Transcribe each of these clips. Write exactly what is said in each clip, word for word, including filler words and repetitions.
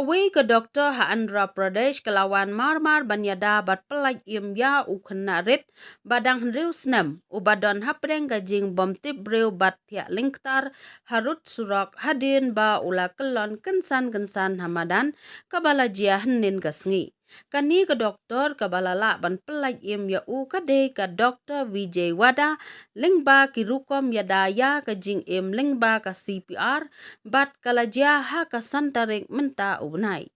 Kawei ka doktor ha Andhra Pradesh ka la wan marmar ban ïada bad pyllait im ïa u khynnah rit ba dang hynriew snem, uba don hapdeng ka jingbym tip briew bad thiah lyngktar harud surok hadien ba u la kyllon kynsan kynsan ha madan kaba la jia hynnin ka sngi. Kane ka doktor kaba la lah ban pyllait im ïa u ka dei ka Doktor Vijay Wada, lyngba ki rukom ïada ïa ka jingim lyngba ka C P R, bad ka la jia ha ka san tarik mynta u bnai.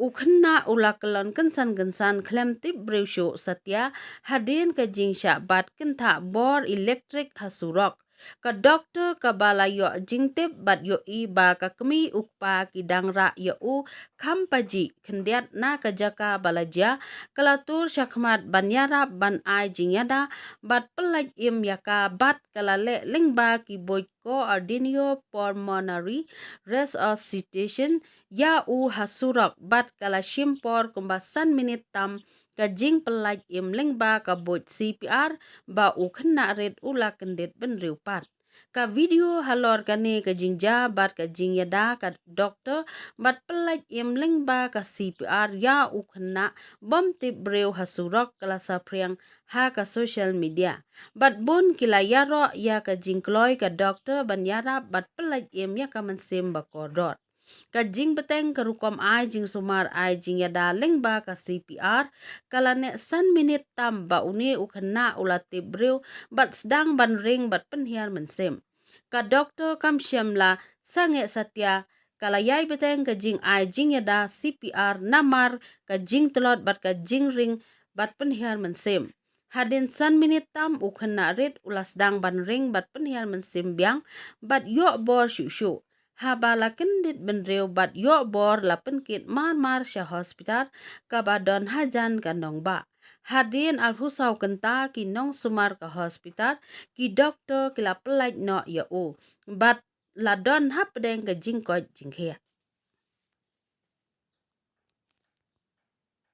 U khynnah u la kyllon kynsan kynsan khlem tip briew shuh satia hadien ka jingshah bat kynthah bor elektrik ha surok. Ka doktor kaba la ïoh jingtip bad ïohi ba ka kmie u kpa ki dang rah ïa u kham pajih khyndiat na ka jaka ba la jia, ka la tur shakhmat ban ïarap ban ai jingïada bad pyllait im ïa ka bad ka la leh lyngba ki buit cardiopulmonary resuscitation ïa u ha surok bad ka la shim por kumba san minit tam ka jingpyllait im lyngba ka buit C P R ba u khynnah rit u la kyndit bynriew pat. Ka video halor kane ka jingjia bad ka jingïada ka doktor bad pyllait im lyngba ka C P R ïa u khynnah bym tip briew ha surok ka la saphriang ha ka social media. Bad bun ki la ïaroh ïa ka jingkloi ka doktor ban ïarap bad pyllait im ïa ka mynsiem ba kordor. Ka jingbteng ka rukom ai jingsumar ai jingïada lyngba ka C P R ka la neh san minit tam ba une u khynnah u la tip briew bad sdang ban ring bad pynhiar mynsiem. Ka doktor kam shym la sangeh satia, ka la ïai bteng ka jingai jingïada C P R namar ka jingtlot bad ka jingring bad pynhiar mynsiem. Hadien san minit tam u khynnah rit u la sdang ban ring bad pynhiar mynsiem biang bad ïoh bor shuh shuh. Haba la kyndit bynriew bad ïoh bor la pynkit marmar sha hospital kaba don hajan ka nongbah. Hadien arphew saw kynta ki nongsumar ka hospital, ki doktor ki la pyllait noh ïa u bad la don hapdeng ka jingkoit jingkhiah.